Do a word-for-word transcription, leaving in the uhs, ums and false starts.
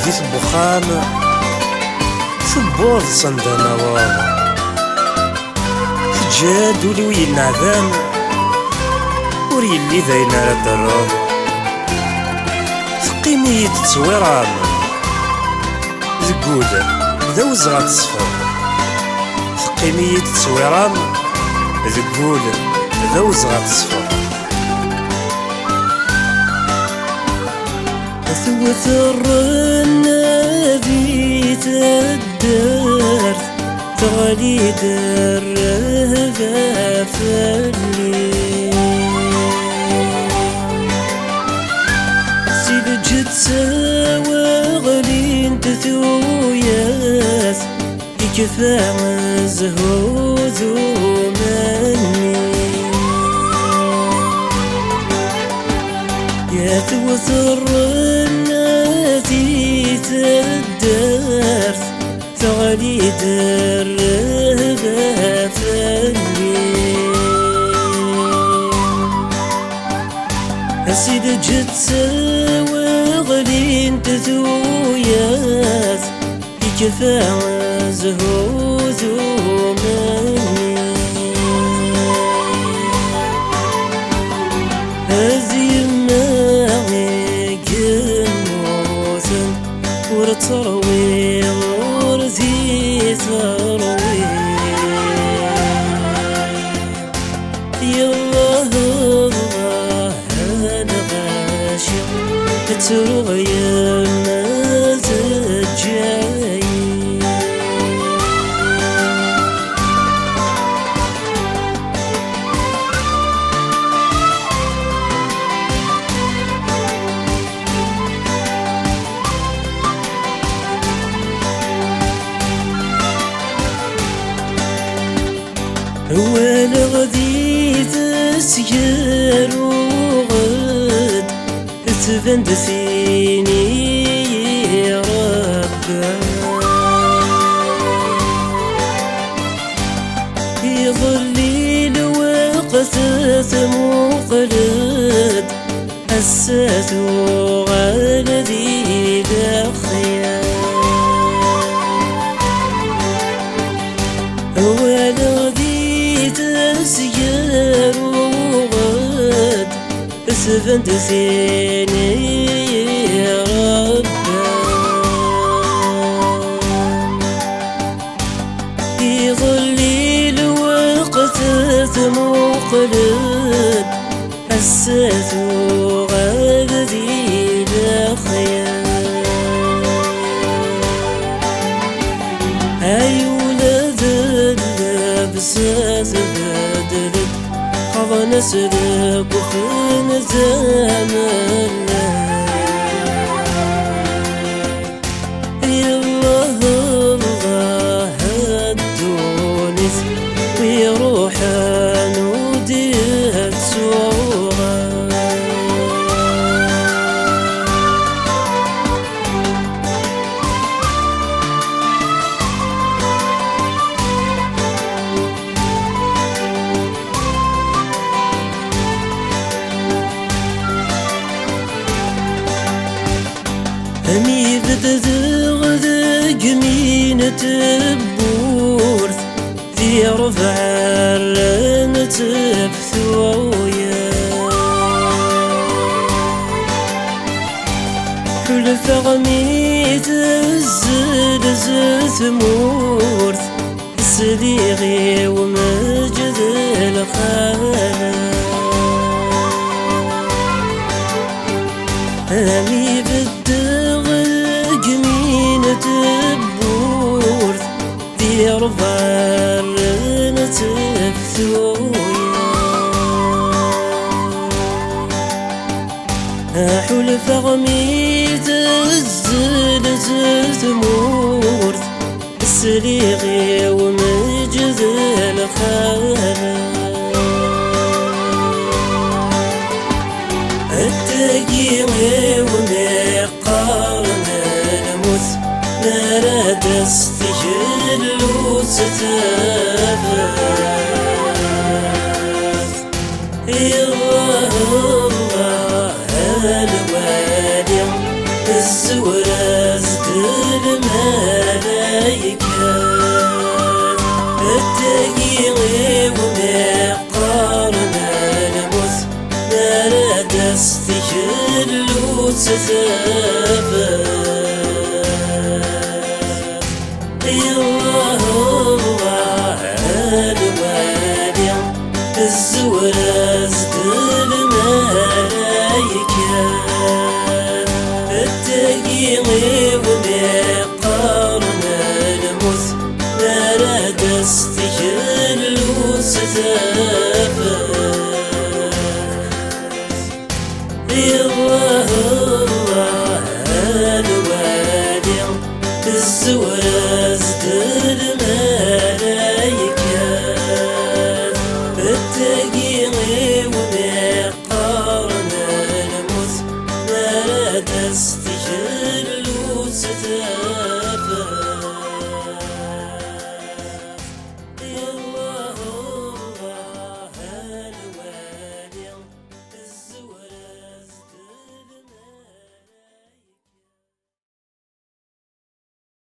N uxxam, tewweḍ s anda naweḍ. Teǧǧa-d ul-iw yenneɛdam, ur yelli d ayen ara d-terreḍ. Teqqim-iyi-d tettwiram, deg wul d awezɣa teṣfeḍ. Teqqim-iyi-d tettwiram, deg wul d awezɣa teṣfeḍ. Tewwet rrnna di taddart, teɣli-d rrehba fell-i. Si lǧetta-w ɣlint tuyat, ikfa zzhu d umanni. Yat wet rrnna di taddart, teɣli-d rrehba fell-i. Si lǧetta-w ɣlint tuyat, ikfa zzhu d umanni. A yemma i yemmuten, ur terwi, ur d-terwi. Yellah, Allah, a lɣaci, ttruɣ yemma teǧǧa-yi. Walaɣ di tesgar uɣed, tban-d tin i Rebbi. Iḍelli lweqt tmuqel-d, ass-a tuɣal di lexyal. Walaɣ di tesgar uɣed, tban-d tin i Rebbi. Iḍelli lweqt tmuqel-d, ass-a tuɣal di lexyal. Ay ula d llebsa tbeddel-d, xaḍen-as deg uxen d amellal. Yellah, Allah, a ddunit, wi iruḥen ur d-yettuɣal. Mi beddeɣ deg imi n tewwurt, di rebɛa rran-tt ɣef tuyat. Ḥulfaɣ mi tezzelzez tmurt, sliɣ i umeǧǧ d lxala. Ami beddeɣ deg imi n tewwurt, di rebɛa rran-tt ɣef tuyat. Ḥulfaɣ mi tezzelzez tmurt, sliɣ i umeǧǧ d lxala. Attagi i wen-iqqaren lmut, mi ara d-tas tgellut tafat. Yellah, Allah, a lwali, Tezwar-as-d lmalayka, d tagi iwumi qqaren lmut, mi ara d-tas tgellut tafat. Yellah, Allah, a lwali, tezwar-as-d lmalayka, d tagi iwumi qqaren lmut, mi ara d-tas tgellut tafat. Yellah, Allah, a lwali, tezwar-as-d lmalayka, d tagi iwumi qqaren lmut, mi ara d-tas tgellut tafat.